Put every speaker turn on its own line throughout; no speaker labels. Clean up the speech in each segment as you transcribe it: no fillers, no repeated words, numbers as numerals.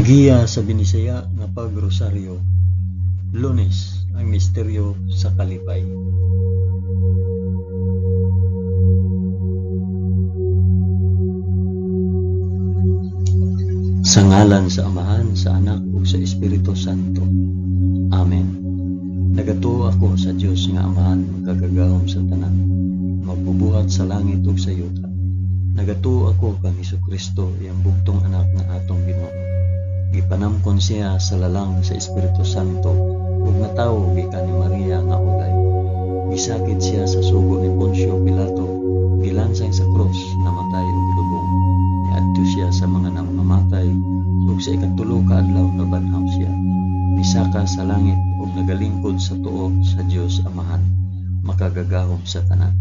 Giya sa Binisaya nga Pagrosaryo, Lunes, ang misteryo sa kalipay. Sa ngalan sa Amahan, sa Anak ug sa Espiritu Santo. Amen. Nagatuo ako sa Dios nga Amahan makagagahom sa tanan, magbubuhat sa langit ug sa yuta. Nagatuo ako kang Hesukristo, iyang bugtong anak nga atong Ginoo. Gipanamkon siya sa lalang sa Espiritu Santo ug natawo gikan ni Maria nga ulay. Gisakit siya sa sugo ni Poncio Pilato, gilansang sa krus, namatay ug gilubong. Niadto siya sa mga namamatay ug sa ikatulo ka adlaw nabanhaw siya. Misaka sa langit ug nagalingkod sa tuo sa Dios Amahan, makagagahom sa tanan.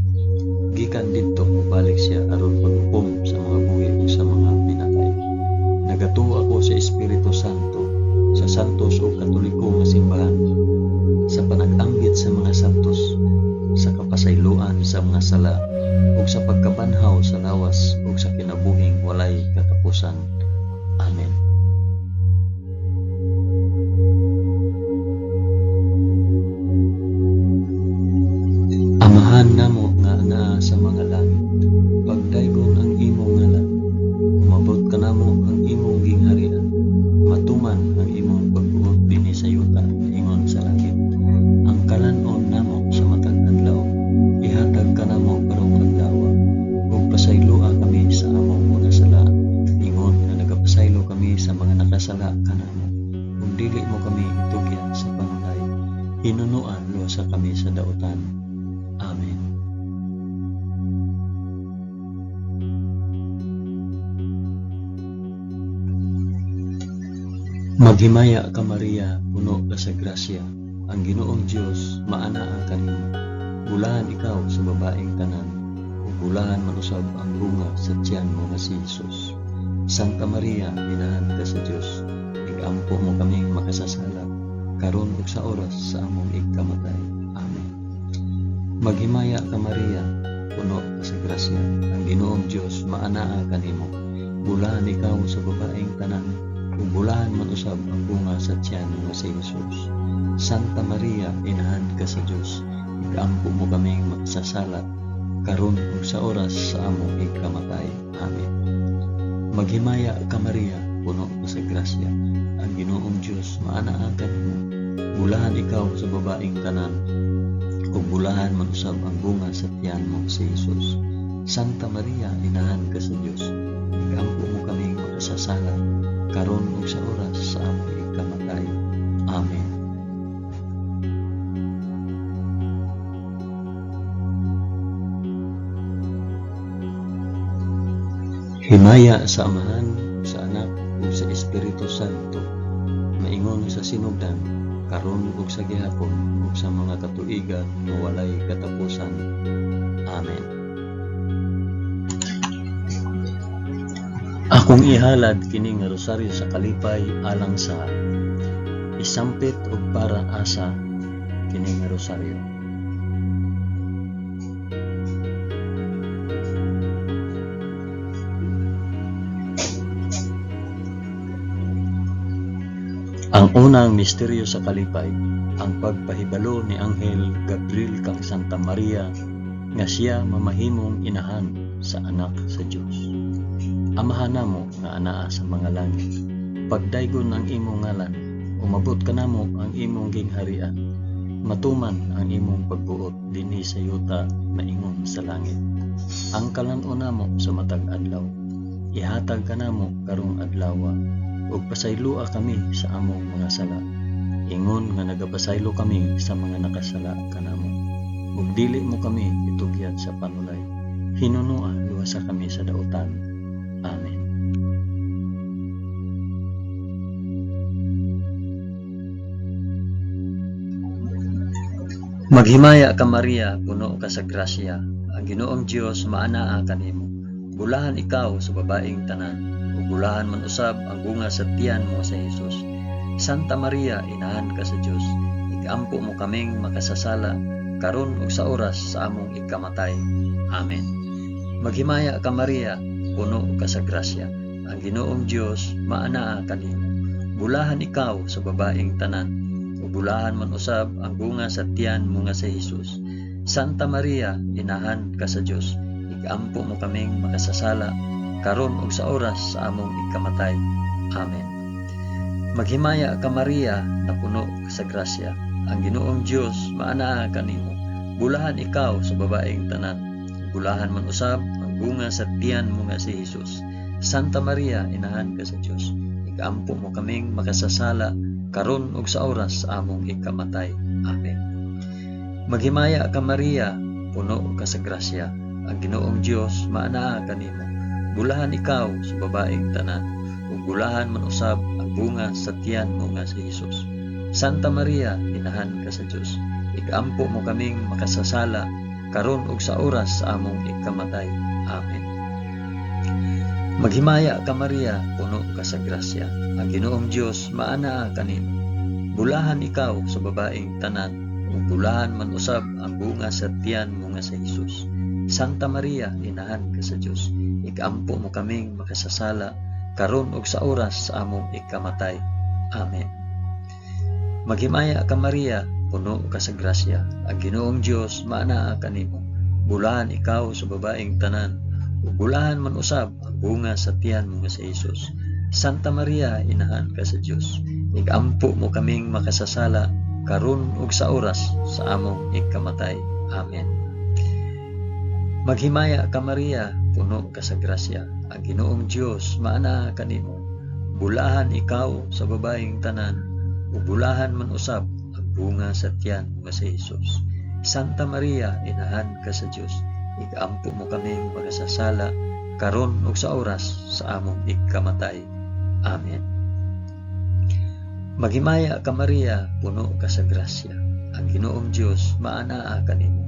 Gikan didto mobalik siya aron paghukom sa mga buhi ug sa mga pinatay. Nagatuo ako sa Espiritu Santo, sa santos ug katoliko nga simbahan, sa panag-anggit sa mga santos, sa kapasayloan sa mga sala, ug sa pagkabanhaw sa lawas ug sa kinabuhing walay katapusan. Amen. Amahan namo nga anaa sa mga langit, pagdaygon ang imong ngalan, umabot kanamo ang imong gingharian, matuman ang imong pagbuot dinhi sa yuta ingon sa langit. Ang kalan-on namo sa matag adlaw, ihatag kanamo karong adlaw, ug pasayloa kami sa among mga sala, ingon nga nagapasaylo kami sa mga nakasala kanamo, ug dili mo kami itugyan sa panulay, hinunoa luwasa kami sa dautan. Amen. Maghimaya ka Maria, puno ka sa grasya, ang Ginoong Dios maanaa kanimo. Bulahan ikaw sa babaeng tanan, ug bulahan man usab ang bunga sa tiyan mo nga si Jesus. Santa Maria, inahan ka sa Dios, igampo mo kaming makasasala, karon ug sa oras sa among igkamatay. Amen. Maghimaya ka Maria, puno ka sa grasya, ang Ginoong Dios maanaa kanimo. Bulahan ikaw sa babaeng tanan, ug bulahan man usab ang bunga sa tiyan mo nga si Jesus. Santa Maria, inahan ka sa Dios, igampo mo kaming makasasala, karon ug sa oras sa among igkamatay. Amen. Maghimaya ka Maria, puno ka sa grasya, ang Ginoong Dios maanaa kanimo. Bulahan ikaw sa babaeng tanan, ug bulahan man usab ang bunga sa tiyan mo si Jesus. Santa Maria, inahan ka sa Dios, igampo mo kaming makasasala, karon ug sa oras sa among igkamatay. Amen. Himaya sa Amahan, sa Anak, ug sa Espiritu Santo, maingon sa sinugdan, karon ug sa gihapon, ug sa mga katuigan nga walay katapusan. Amen. Akong ihalad kini nga rosaryo sa kalipay alang sa isampit og para asa kini nga rosaryo. Ang unang misteryo sa kalipay, ang pagpahibalo ni Anghel Gabriel kang Santa Maria nga siya mamahimong inahan sa anak sa Dios. Amahan namo nga anaa sa mga langit, pagdaygon ang imong ngalan, umabot kanamo ang imong gingharian, matuman ang imong pagbuot dinhi sa yuta maingon sa langit. Ang kalan-on namo sa matag adlaw, ihatag kanamo karong adlawa, ug pasayloa kami sa among mga sala, ingon nga nagapasaylo kami sa mga nakasala kanamo. Ug dili mo kami itugyan sa panulay, hinunoa luwasa kami sa dautan. Amen. Maghimaya ka Maria, puno ka sa grasya, ang Ginoong Dios maanaa kanimo. Bulahan ikaw sa babaeng tanan, ug bulahan man usab ang bunga sa tiyan mo sa Jesus. Santa Maria, inahan ka sa Dios, igampo mo kaming makasasala, karon ug sa oras sa among ikamatay. Amen. Maghimaya ka Maria, puno ka sa grasya, ang Ginoong Dios maanaa kanimo. Bulahan ikaw sa babaeng tanan, ug bulahan man usab ang bunga sa tiyan mo nga si Hesus. Santa Maria, inahan ka sa Dios, igampo mo kaming makasasala, karon ug sa oras sa among ikamatay. Amen. Maghimaya ka Maria, napuno ka sa grasya. Ang Ginoong Dios maanaa kanimo. Bulahan ikaw sa babaeng tanan. Bulahan man usab ang bunga sa tiyan mo nga si Hesus. Santa Maria, inahan ka sa Dios, igampo mo kaming makasasala, karon ug sa oras sa among ikamatay. Amen. Maghimaya ka Maria, puno ka sa grasya. Ang Ginoong Dios maanaa kanimo. Bulahan ikaw sa babaeng tanan, ug bulahan man usab ang bunga sa tiyan mo nga si Hesus. Santa Maria, inahan ka sa Dios, igampo mo kaming makasasala, karon ug sa oras sa among ikamatay. Amen. Maghimaya ka Maria, puno ka sa grasya. Ang Ginoong Dios maanaa kanimo. Bulahan ikaw sa babaeng tanan, ug bulahan man usab ang bunga sa tiyan mo nga si Hesus. Santa Maria, inahan ka sa Dios, igampo mo kaming makasasala, karon ug sa oras sa among ikamatay. Amen. Maghimaya ka Maria, puno ka sa grasya. Ang Ginoong Dios maanaa kanimo. Bulahan ikaw sa babaeng tanan, ug bulahan man usab ang bunga sa tiyan mo nga si Hesus. Santa Maria, inahan ka sa Dios, igampo mo kaming makasasala, karon ug sa oras sa among ikamatay. Amen. Maghimaya ka Maria, puno ka sa grasya. Ang Ginoong Dios maanaa kanimo. Bulahan ikaw sa babaeng tanan, ug bulahan man usab ang bunga sa tiyan mo nga si Hesus. Santa Maria, inahan ka sa Dios, igampo mo kaming makasasala, karon ug sa oras sa among ikamatay. Amen. Maghimaya ka Maria, puno ka sa grasya. Ang Ginoong Dios maanaa kanimo.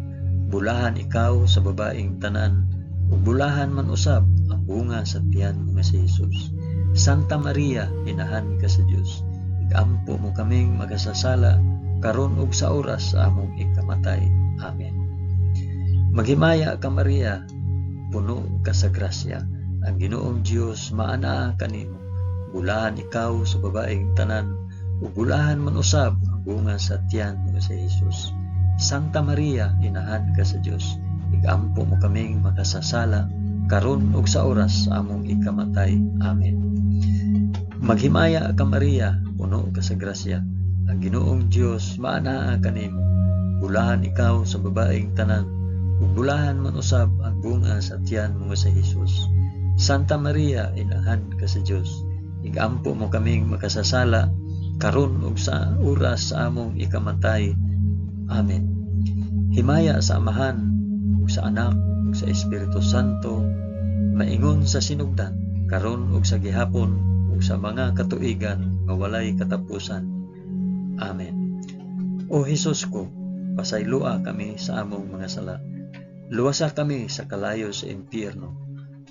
Bulahan ikaw sa babaeng tanan, ug bulahan man usab ang bunga sa tiyan mo nga si Hesus. Santa Maria, inahan ka sa Dios, igampo mo kaming makasasala, karon ug sa oras sa among ikamatay. Amen. Maghimaya ka Maria, puno ka sa grasya. Ang Ginoong Dios maanaa kanimo. Bulahan ikaw sa babaeng tanan, ug bulahan man usab ang bunga sa tiyan mo nga si Hesus. Santa Maria, inahan ka sa Dios, igampo mo kaming makasasala, karon ug sa oras sa among ikamatay. Amen. Maghimaya ka Maria, puno ka sa grasya. Ang Ginoong Dios maanaa kanimo. Bulahan ikaw sa babaeng tanan, ug bulahan man usab ang bunga sa tiyan mo nga si Hesus. Santa Maria, inahan ka sa Dios, igampo mo kaming makasasala, karon ug sa oras sa among ikamatay. Amen. Himaya sa Amahan, ug sa Anak, ug sa Espiritu Santo, maingon sa sinugdan, karon ug sa gihapon, ug sa mga katuigan nga walay katapusan. Amen. O Hesus ko, pasayloa kami sa among mga sala. Luwasa kami sa kalayo sa impyerno,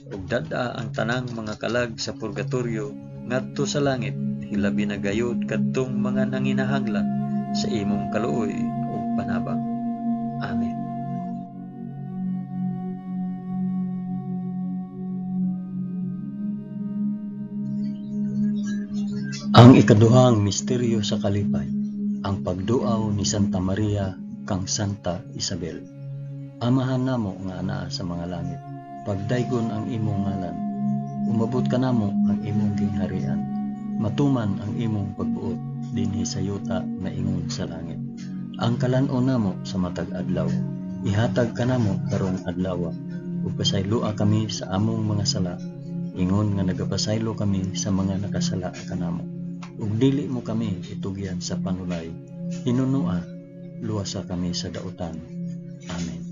ug dad-a ang tanang mga kalag sa purgatorio ngadto sa langit, hilabi na gayud kadtong mga nanginahanglan sa imong kaluoy ug panabang. Amen. Ang ikaduhang misteryo sa kalipay, ang pagduaw ni Santa Maria kang Santa Isabel. Amahan namo nga anaa sa mga langit, pagdaygon ang imong ngalan. Umabot kanamo ang imong gingharian. Matuman ang imong pagbuot dinhi sa yuta maingon sa langit. Ang kalan-on namo sa matag adlaw, ihatag kanamo karong adlaw, ug pasayloa kami sa among mga sala, ingon nga nagapasaylo kami sa mga nakasala kanamo. Ug dili mo kami itugyan sa panulay, hinunua, luwasa kami sa dautan. Amen.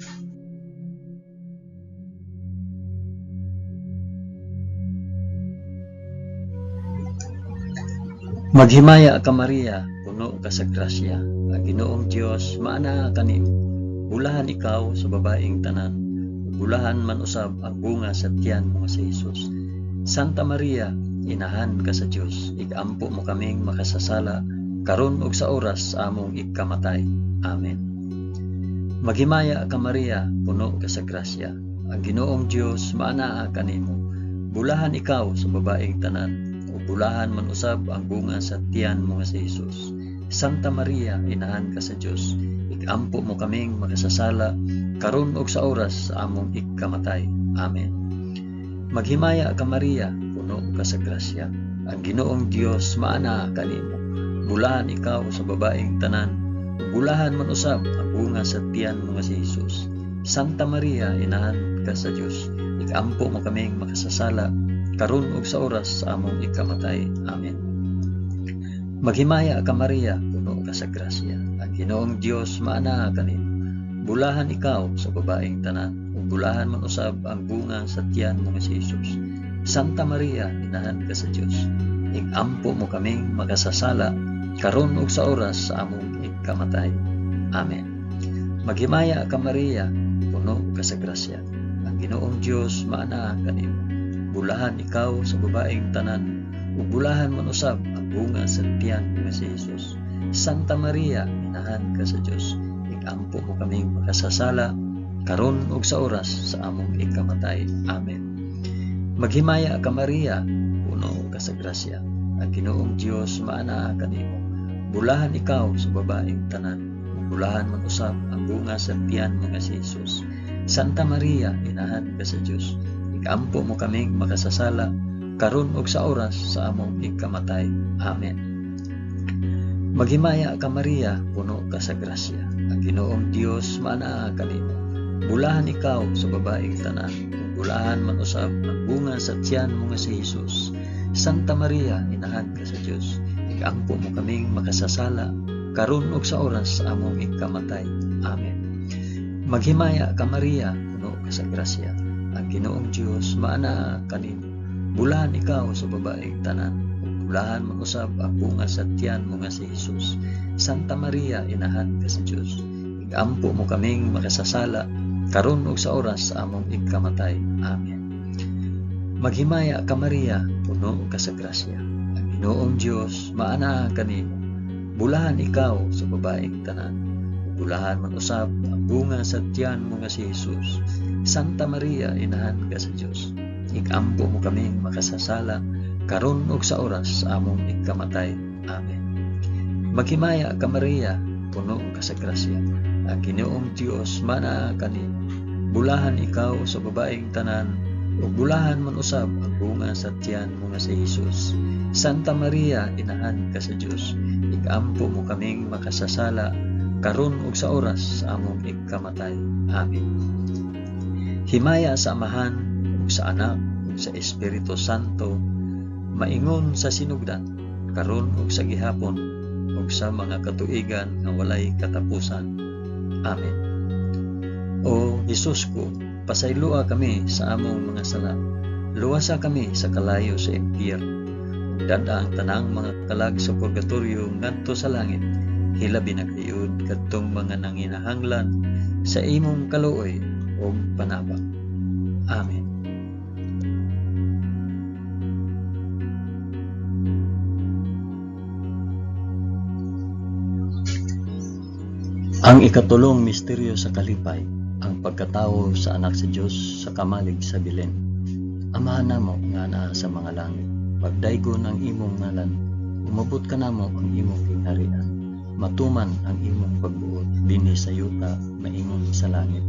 Maghimaya ka Maria, puno ka sa grasya. Ang Ginoong Dios maanaa kanimo. Bulahan ikaw sa babaeng tanan, ug bulahan man usab ang bunga sa tiyan mo nga si Hesus. Santa Maria, inahan ka sa Dios, igampo mo kaming makasasala, karon ug sa oras sa among ikamatay. Amen. Maghimaya ka Maria, puno ka sa grasya. Ang Ginoong Dios maanaa kanimo. Bulahan ikaw sa babaeng tanan, ug bulahan man usab ang bunga sa tiyan mo nga si Hesus. Santa Maria, inahan ka sa Dios, ikampo mo kaming makasasala karon ug sa oras sa among ikamatay. Amen. Maghimaya ka Maria, puno ka sa grasya. Ang Ginoong Dios maanaa kanimo. Bulahan ikaw sa babaeng tanan, ug bulahan man usab ang bunga sa tiyan mo nga si Hesus. Santa Maria, inahan ka sa Dios, ikampo mo kaming makasasala karon ug sa oras sa among ikamatay. Amen. Maghimaya ka Maria, puno ka sa grasya. Ang Ginoong Dios maanaa kanimo. Bulahan ikaw sa babaeng tanan, ug bulahan man usab ang bunga sa tiyan mo nga si Hesus. Santa Maria, inahan ka sa Dios, ikampo mo kaming makasasala karon ug sa oras sa among ikamatay. Amen. Maghimaya ka Maria, puno ka sa grasya. Ang Ginoong Dios maanaa kanimo. Bulahan ikaw sa babaeng tanan, ug bulahan man usab ang bunga sa tiyan mo nga si Hesus. Santa Maria, inahan ka sa Dios, ikampo mo kaming makasasala karon ug sa oras sa among ikamatay. Amen. Maghimaya ka Maria, puno ka sa grasya. Ang Ginoong Dios maanaa kanimo. Bulahan ikaw sa babaeng tanan, ug bulahan man usab ang bunga sa tiyan mo nga si Hesus. Santa Maria, inahan ka sa Dios, ikampo mo kaming makasasala karon ug sa oras sa among ikamatay. Amen. Maghimaya ka Maria, puno ka sa grasya. Ang Ginoong Dios maanaa kanimo. Bulahan ikaw sa babaeng tanan, ug bulahan man usab ang bunga sa tiyan mo nga si Hesus. Santa Maria, inahan ka sa Dios, ikampo mo kaming makasasala karon ug sa oras sa among ikamatay. Amen. Maghimaya ka Maria, puno ka sa grasya. Ang Ginoong Dios maanaa kanimo. Bulahan ikaw sa babaeng tanan, ug bulahan man usab ang bunga sa tiyan mo nga si Hesus. Santa Maria, inahan ka sa Dios, ikampo mo kaming makasasala karon ug sa oras sa among ikamatay. Amen. Maghimaya ka Maria, puno ka sa grasya. Ang Ginoong Dios maanaa kanimo. Bulahan ikaw sa babaeng tanan, ug bulahan man usab ang bunga sa tiyan mo nga si Hesus. Santa Maria, inahan ka sa Dios, ikampo mo kaming makasasala karon ug sa oras sa among ikamatay. Amen. Maghimaya ka Maria, puno ka sa grasya. Ang Ginoong Dios maanaa kanimo. Bulahan ikaw sa babaeng tanan, ug bulahan man usab ang bunga sa tiyan mo nga si Hesus. Santa Maria, inahan ka sa Dios, ikampo mo kaming makasasala karon ug sa oras sa among ikamatay. Amen. Himaya sa Amahan ug sa Anak ug sa Espiritu Santo, maingon sa sinugdan, karon ug sa gihapon, ug sa mga katuigan nga walay katapusan. Amen. O Hesus ko, pasayloa kami sa among mga sala. Luwasa kami sa kalayo sa impyerno. Ug dad-a ang tanang mga kalag sa purgatorio ngadto sa langit. Hilabi na gayud kadtong mga nanginahanglan sa imong kaluoy ug panabang. Amen. Ang ikatulong misteryo sa kalipay, ang pagkatawo sa anak sa Dios sa kamalig sa Belen. Amahan namo nga naa sa mga langit, pagdaygon ang imong ngalan, umabot kanamo ang imong gingharian, matuman ang imong pagbuot dinhi sa yuta maingon sa langit.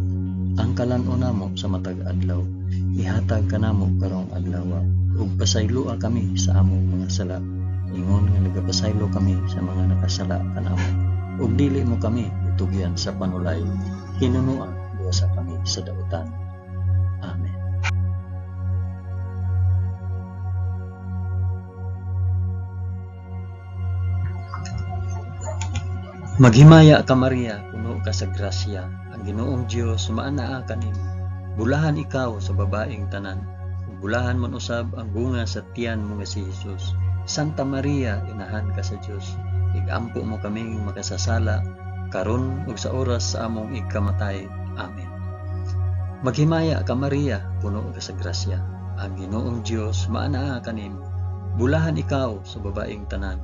Ang kalan-on namo sa matag adlaw, ihatag kanamo karong adlaw, ug pasayloa kami sa among mga sala, ingon nga nagapasaylo kami sa mga nakasala kanamo. Ug dili mo kami itugyan sa panulay, hinunoa luwasa kami sa dautan. Amen. Maghimaya ka Maria, puno ka sa grasya, ang Ginoong Dios maanaa kanimo. Bulahan ikaw sa babaeng tanan, ug bulahan man usab ang bunga sa tiyan mo nga si Hesus. Santa Maria, inahan ka sa Dios, igampo mo kaming makasasala karon ug sa oras sa among ikamatay. Amen. Maghimaya ka Maria, puno ka sa grasya, ang Ginoong Dios maanaa kanimo. Bulahan ikaw sa babaeng tanan,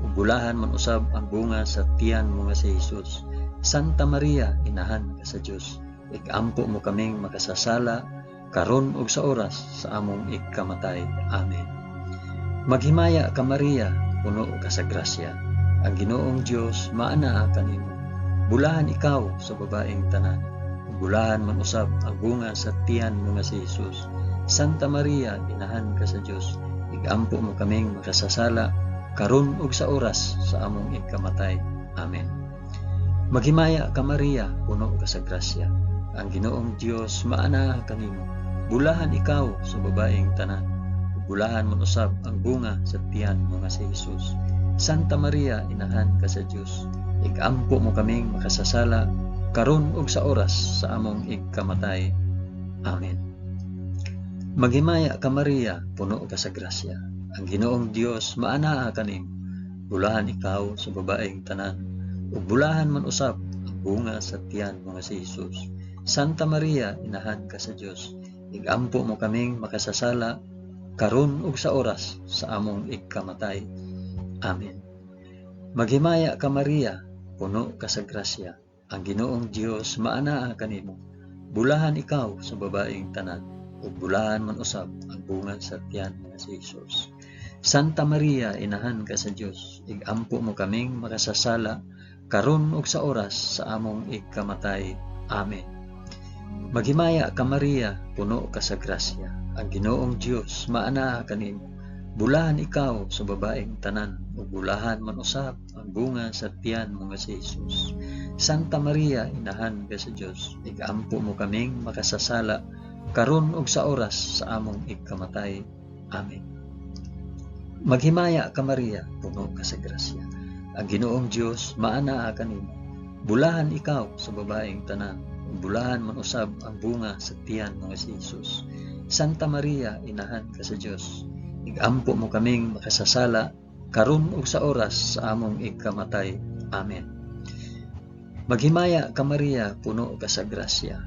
ug bulahan man usab ang bunga sa tiyan mo nga si Hesus. Santa Maria, inahan ka sa Dios, ikampo mo kaming makasasala karon ug sa oras sa among ikamatay. Amen. Maghimaya ka Maria, puno ka sa grasya. Ang Ginoong Dios maanaa kanimo. Bulahan ikaw sa babaeng tanan. Bulahan man usab ang bunga sa tiyan mo nga si Jesus. Santa Maria, inahan ka sa Dios, igampo mo kaming makasasala karon ug sa oras sa among ikamatay. Amen. Maghimaya ka Maria, puno ka sa grasya. Ang Ginoong Dios maanaa kanimo. Bulahan ikaw sa babaeng tanan. Bulahan man usab ang bunga sa tiyan mo nga si Jesus. Santa Maria, inahan ka sa Dios, igampo mo kaming makasasala karon ug sa oras sa among igkamatay. Amen. Maghimaya ka Maria, puno ka sa grasya. Ang Ginoong Dios maanaa kanimo. Bulahan ikaw sa babaeng tanan, ug bulahan man usab ang bunga sa tiyan mo nga si Jesus. Santa Maria, inahan ka sa Dios, igampo mo kaming makasasala karon ug sa oras sa among igkamatay. Amen. Maghimaya ka Maria, puno ka sa grasya. Ang Ginoong Dios maanaa kanimo. Bulahan ikaw sa babaeng tanan, ug bulahan man usab ang bunga sa tiyan nga si Jesus. Santa Maria, inahan ka sa Dios, igampo mo kaming makasasala karon ug sa oras sa among igkamatay. Amen. Maghimaya ka Maria, puno ka sa grasya. Ang Ginoong Dios maanaa kanimo. Bulahan ikaw sa babaeng tanan, ug bulahan man usab ang bunga sa tiyan mo nga si Jesus. Santa Maria, inahan ka sa Dios, igampo mo kaming makasasala karon ug sa oras sa among igkamatay. Amen. Maghimaya ka Maria, puno ka sa grasya. Ang Ginoong Dios maanaa kanimo. Bulahan ikaw sa babaeng tanan, ug bulahan man usab ang bunga sa tiyan mo nga si Jesus. Santa Maria, inahan ka sa Dios, igampo mo kaming makasasala karon ug sa oras sa among igkamatay. Amen. Maghimaya ka Maria, puno ka sa grasya.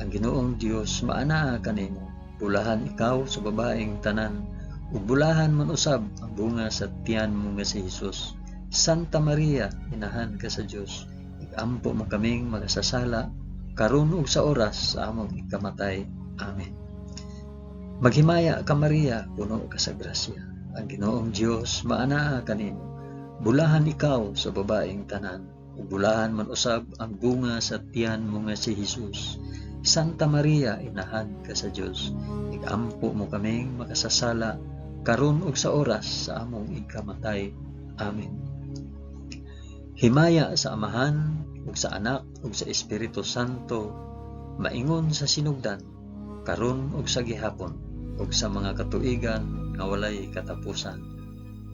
Ang Ginoong Dios maanaa kanimo. Bulahan ikaw sa babaeng tanan, ug bulahan man usab ang bunga sa tiyan mo nga si Jesus. Santa Maria, inahan ka sa Dios, igampo mo kaming makasasala karon ug sa oras sa among ikamatay. Amen. Maghimaya ka Maria, puno ka sa grasya. Ang Ginoong Dios maanaa kanimo. Bulahan ikaw sa babaeng tanan, ug bulahan man usab ang bunga sa tiyan mo nga si Jesus. Santa Maria, inahan ka sa Dios, igampo mo kaming makasasala karon ug sa oras sa among ikamatay. Amen. Himaya sa Amahan ug sa Anak ug sa Espiritu Santo, maingon sa sinugdan, karon ug sa gihapon, ug sa mga katuigan nga walay katapusan.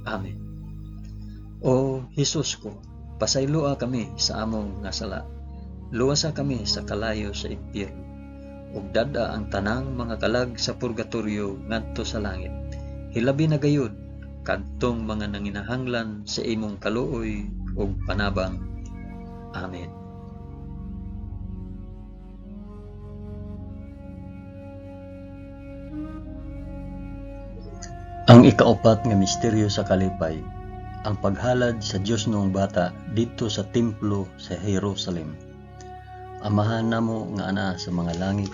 Amen. O Hesus ko, pasayloa kami sa among nga sala. Luwasa kami sa kalayo sa impyerno. Ug dad-a ang tanang mga kalag sa purgatorio ngadto sa langit. Hilabi na gayud kadtong mga nanginahanglan sa imong kaluoy ug panabang. Amen. Ang ikaupat nga misteryo sa kalipay, ang paghalad sa Dios noong bata didto sa templo sa Jerusalem. Amahan namo nga ana sa mga langit,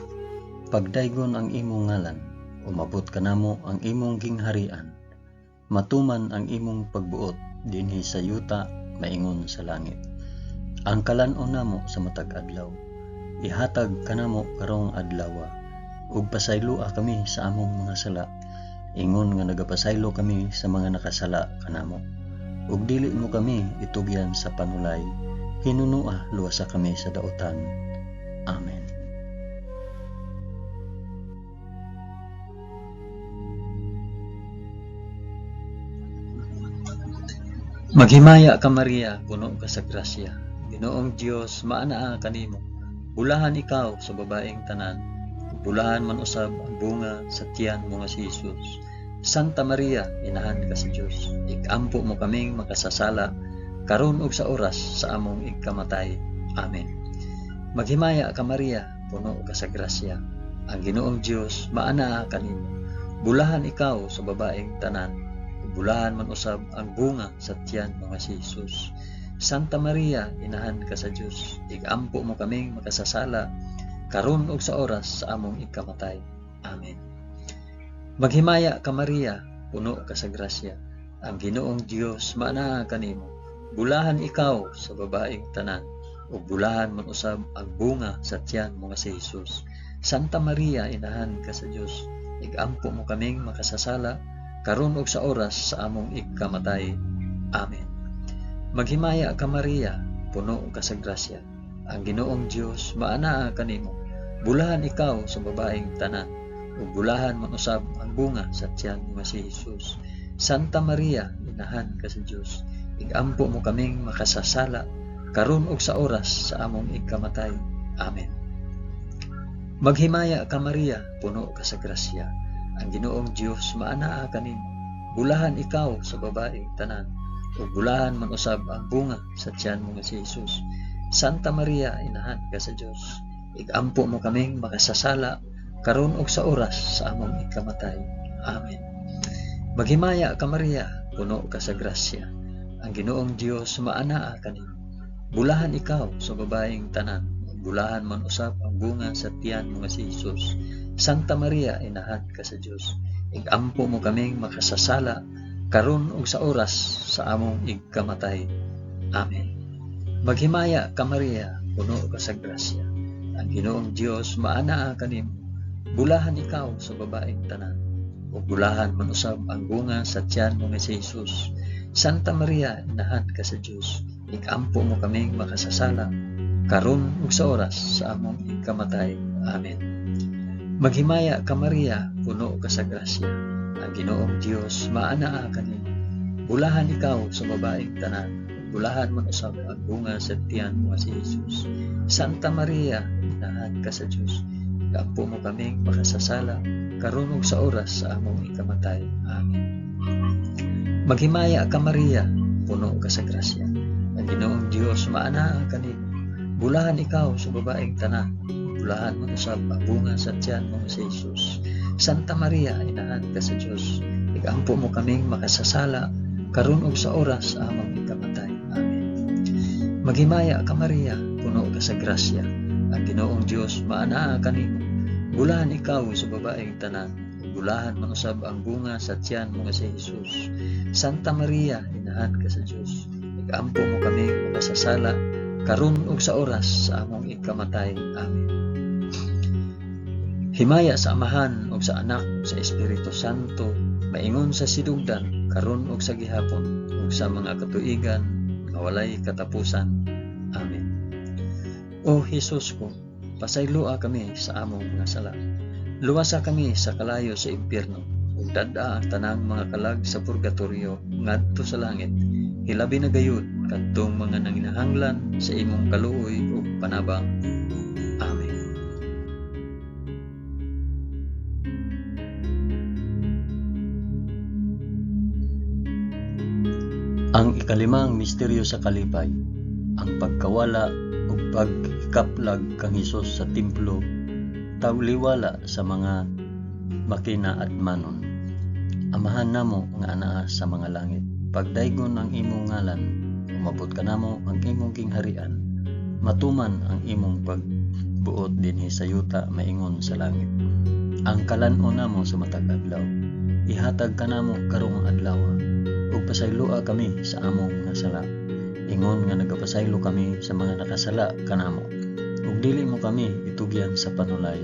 pagdaygon ang imong ngalan, umabot kanamo ang imong gingharian. Matuman ang imong pagbuot dinhi sa yuta maingon sa langit. Ang kalan-on namo sa matag adlaw, ihatag kanamo karong adlawa, ug pasayloa kami sa among mga sala, ingon nga nagapasaylo kami sa mga nakasala kanamo. Ug dili mo kami itugyan sa panulay, hinunua luwasa kami sa dautan. Amen. Maghimaya ka Maria, puno ka sa grasya. Ginoong Dios maanaa kanimo. Bulahan ikaw sa babaeng tanan, bulahan man usab ang bunga sa tiyan mo nga si Jesus. Santa Maria, inahan ka sa Dios, ikampo mo kaming makasasala karon ug sa oras sa among igkamatay. Amen. Maghimaya ka Maria, puno ka sa grasya. Ang Ginoong Dios maanaa kanimo. Bulahan ikaw sa babaeng tanan, bulahan man usab ang bunga sa tiyan mo nga si Jesus. Santa Maria, inahan ka sa Dios, igampo mo kaming makasasala karon ug sa oras sa among ikamatay. Amen. Maghimaya ka Maria, puno ka sa grasya. Ang Ginoong Dios maanaa kanimo. Bulahan ikaw sa babaeng tanan, ug bulahan man usab ang bunga sa tiyan mo nga si Hesus. Santa Maria, inahan ka sa Dios, igampo mo kaming makasasala karon ug sa oras sa among ikamatay. Amen. Maghimaya ka Maria, puno ka sa grasya. Ang Ginoong Dios maanaa kanimo. Bulahan ikaw sa babaeng tanan, ug bulahan man usab ang bunga sa tiyan mo nga si Hesus. Santa Maria, inahan ka sa Dios, igampo mo kaming makasasala karon ug sa oras sa among ikamatay. Amen. Maghimaya ka Maria, puno ka sa grasya. Ang Ginoong Dios maanaa kanimo. Bulahan ikaw sa babaeng tanan, ug bulahan man usab ang bunga sa tiyan mo nga si Hesus. Santa Maria, inahan ka sa Dios, igampo mo kaming makasasala karon ug sa oras sa among ikamatay. Amen. Maghimaya ka Maria, puno ka sa grasya. Ang Ginoong Dios maanaa kanimo. Bulahan ikaw sa babaeng tanan, ug bulahan man usab ang bunga sa tiyan mo nga si Hesus. Santa Maria, inahan ka sa Dios, igampo mo kaming makasasala karon ug sa oras sa among ikamatay. Amen. Maghimaya ka Maria, puno ka sa grasya. Ang Ginoong Dios maanaa kanimo. Bulahan ikaw sa babaeng tanan, ug bulahan man usab ang bunga sa tiyan mo nga si Hesus. Santa Maria, inahan ka sa Dios, igampo mo kaming makasasala karon ug sa oras sa among ikamatay. Amen. Maghimaya ka Maria, puno ka sa grasya. Ang Ginoong Dios maanaa kanimo. Bulahan ikaw sa babaeng tanan, ug bulahan man usab ang bunga sa tiyan mo nga si Hesus. Santa Maria, inahan ka sa Dios, igampo mo kaming makasasala karon ug sa oras sa among ikamatay. Amen. Maghimaya ka Maria, puno ka sa grasya. Ang Ginoong Dios maanaa kanimo. Bulahan ikaw sa babaeng tanan, ug bulahan man usab ang bunga sa tiyan mo nga si Hesus. Santa Maria, inahan ka sa Dios, igampo mo kaming makasasala karon ug sa oras sa among ikamatay. Amen. Maghimaya ka Maria, puno ka sa grasya. Ang Ginoong Dios maanaa kanimo. Bulahan ikaw sa babaeng tanan, ug bulahan man usab ang bunga sa tiyan mo nga si Hesus. Santa Maria, inahan ka sa Dios, igampo mo kaming makasasala karon ug sa oras sa among ikamatay. Amen. Himaya sa Amahan ug sa Anak ug sa Espiritu Santo, maingon sa sidugdan, karon ug sa gihapon, ug sa mga katuigan nga walay katapusan. Amen. O Hesus ko, pasayloa kami sa among mga sala. Luwasa kami sa kalayo sa impyerno, ug dad-a ang tanang mga kalag sa purgatorio ngadto sa langit. Hilabi na gayud kadtong mga nanginahanglan sa imong kaluoy ug panabang. Amen. Ang ikalimang misteryo sa kalipay, ang pagkawala ug pagkaplag kang Hesus sa templo, tawliwala sa mga makinaadmanon. Amahan namo nga anaa sa mga langit, pagdaygon ang imong ngalan, umabot kanamo ang imong gingharian, matuman ang imong pagbuot dinhi sa yuta maingon sa langit. Ang kalan-on namo sa matag adlaw, ihatag kanamo karong adlaw, ug pasayloa kami sa among mga sala, ingon nga nagapasaylo kami sa mga nakasala kanamo. Ug dili mo kami itugyan sa panulay,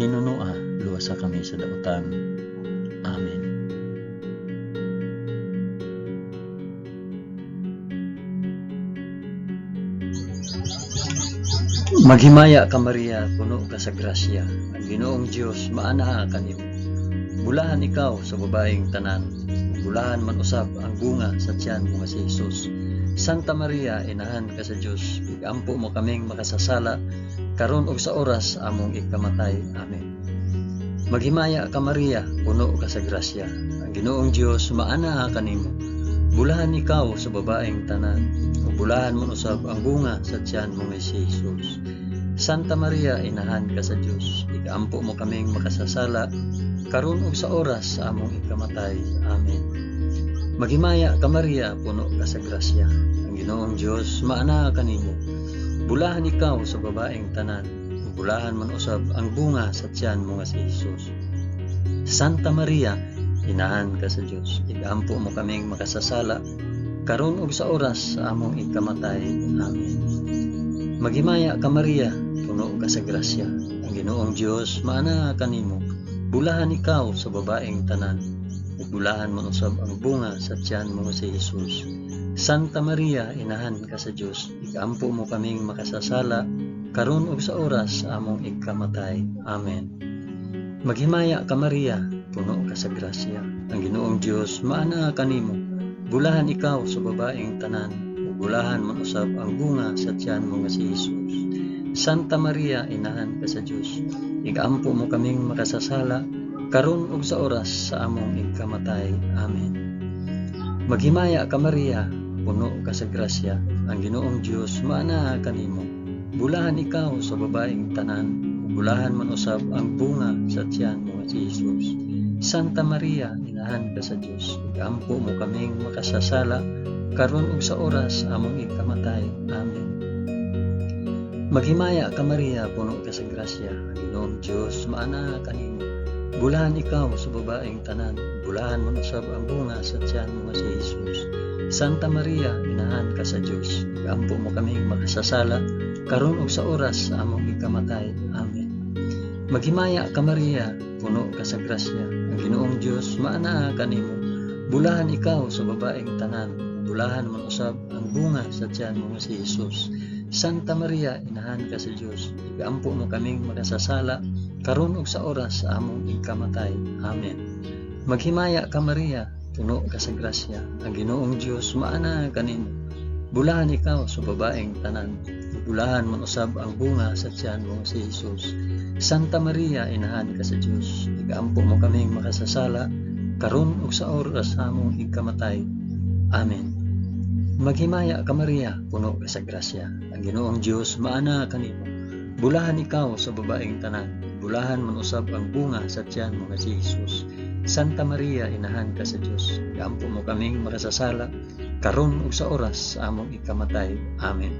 hinunoa luwasa kami sa dautan. Amen. Maghimaya ka Maria, puno ka sa grasya. Ang Ginoong Dios maanaa kanimo. Bulahan ikaw sa babaeng tanan, bulahan man usab ang bunga sa tiyan mo nga si Hesus. Santa Maria, inahan ka sa Dios, igampo mo kaming makasasala karon ug sa oras among ikamatay. Amen. Maghimaya ka Maria, puno ka sa grasya. Ang Ginoong Dios maanaa kanimo. Bulahan ikaw sa babaeng tanan, ug bulahan man usab ang bunga sa tiyan mo nga si Hesus. Santa Maria, inahan ka sa Dios, igampo mo kaming makasasala karon ug sa oras sa among ikamatay. Amen. Maghimaya ka Maria, puno ka sa grasya. Ang Ginoong Dios maanaa kanimo. Bulahan ikaw sa babaeng tanan, ug bulahan man usab ang bunga sa tiyan mo nga si Hesus. Santa Maria, Inahan ka sa Dios, igampo mo kaming makasasala karon ug sa oras sa among ikamatay. Amen. Maghimaya ka Maria, puno ka sa grasya. Ang Ginoong Dios maanaa kanimo. Bulahan ikaw sa babaeng tanan, ug bulahan man usab ang bunga sa tiyan mo si Jesus. Santa Maria, inahan ka sa Dios, igampo mo kaming makasasala karon ug sa oras sa among ikamatay. Amen. Maghimaya ka Maria, puno ka sa grasya. Ang Ginoong Dios maanaa kanimo. Bulahan ikaw sa babaeng tanan, ug bulahan man usab ang bunga sa tiyan mo nga si Jesus. Santa Maria, inahan ka sa Dios, igampo mo kaming makasasala karon ug sa oras sa among ikamatay. Amen. Maghimaya ka Maria, puno ka sa grasya. Ang Ginoong Dios maanaa kanimo. Bulahan ikaw sa babaeng tanan, ug bulahan man usab ang bunga sa tiyan mo nga si Jesus. Santa Maria, inahan ka sa Dios, igampo mo kaming makasasala karon ug sa oras among ikamatay. Amen. Maghimaya ka Maria, puno ka sa grasya. Ang Ginoong Dios maanaa kanimo. Bulahan ikaw sa babaeng tanan, bulahan man usab ang bunga sa tiyan mo nga si Jesus. Santa Maria, inahan ka sa Dios, igampo mo kaming makasasala karon ug sa oras sa among ikamatay. Amen. Maghimaya ka Maria, puno ka sa grasya. Ang Ginoong Dios maanaa kanimo. Bulahan ikaw sa babaeng tanan, bulahan man usab ang bunga sa tiyan mo nga si Jesus. Santa Maria, inahan ka sa Dios, igampo mo kaming makasasala karon ug sa oras sa among ikamatay. Amen. Maghimaya ka Maria, puno ka sa grasya. Ang Ginoong Dios maanaa kanimo. Bulahan ikaw sa babaeng tanan, bulahan man usab ang bunga sa tiyan mo si Jesus. Santa Maria, inahan ka sa Dios, igampo mo kaming makasasala karon ug sa oras sa among ikamatay. Amen. Maghimaya ka Maria, puno ka sa grasya. Ang Ginoong Dios maanaa kanimo. Bulahan ikaw sa babaeng tanan, bulahan man usab ang bunga sa tiyan mo nga si Jesus. Santa Maria, inahan ka sa Dios, igampo mo kaming makasasala karon ug sa oras sa among ikamatay. Amen.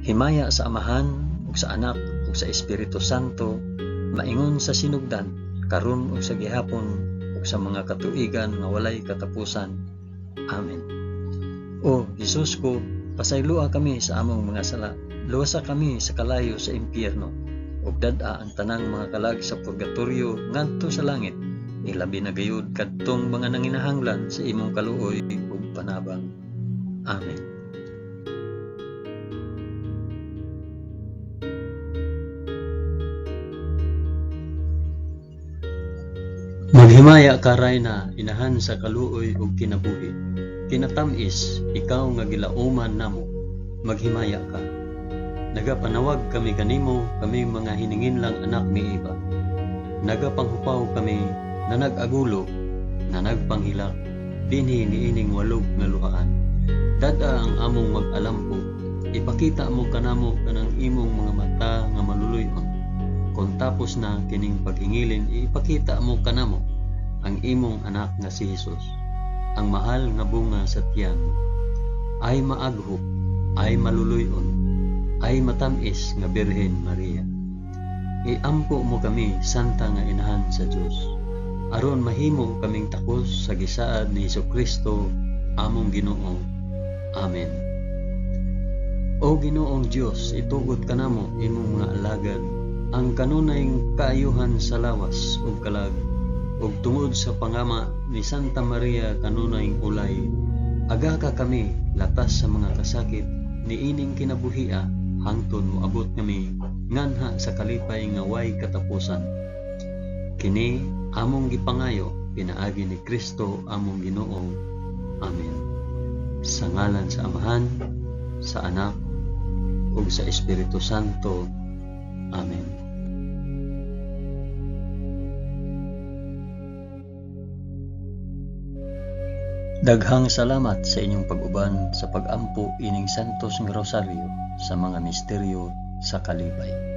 Himaya sa Amahan ug sa Anak ug sa Espiritu Santo, maingon sa sinugdan, karon ug sa gihapon ug sa mga katuigan nga walay katapusan. Amen. O Jesus ko, pasayloa kami sa among mga sala, luwasa kami sa kalayo sa impyerno, ug dad-a ang tanang mga kalag sa purgatorio ngadto sa langit, ilabi na gayud kadtong mga nanginahanglan sa imong kaluoy ug panabang. Amen. Maghimaya ka Rayna, inahan sa kaluoy ug kinabuhi. Kinatamis, ikaw nga gilauman namo, maghimaya ka. Nagapanawag kami kanimo, kami mga hininginlang anak ni Eva. Nagapanghupaw kami na nag-agulo, na nagpanghilak, dinhi niining walog nga luhaan. Dad-a ang among mag-alampo, ipakita mo kanamo kanang imong mga mata nga maluluy-on. Kon tapos na kining paghingilin, ipakita mo kanamo ang imong anak nga si Jesus, ang mahal nga bunga sa tiyan. Ay maaghop, ay maluluy-on, ay matamis nga Birhen Maria. Iampo mo kami, Santa nga Inahan sa Dios, aron mahimo kaming takos sa gisaad ni Hesukristo among Ginoo. Amen. O Ginoong Dios, itugot kanamo imong mga alagad ang kanunay kaayuhan sa lawas ug kalag, ug tungod sa pangama ni Santa Maria kanunay ulay, agaka kami latas sa mga kasakit niining kinabuhia hangtod moabot kami nganha sa kalipay nga way katapusan. Kini among gipangayo pinaagi ni Kristo among Ginoo. Amen. Sa ngalan sa Amahan, sa Anak, ug sa Espiritu Santo. Amen. Daghang salamat sa inyong pag-uban sa pag-ampo ining Santos nga Rosaryo sa mga misteryo sa kalipay.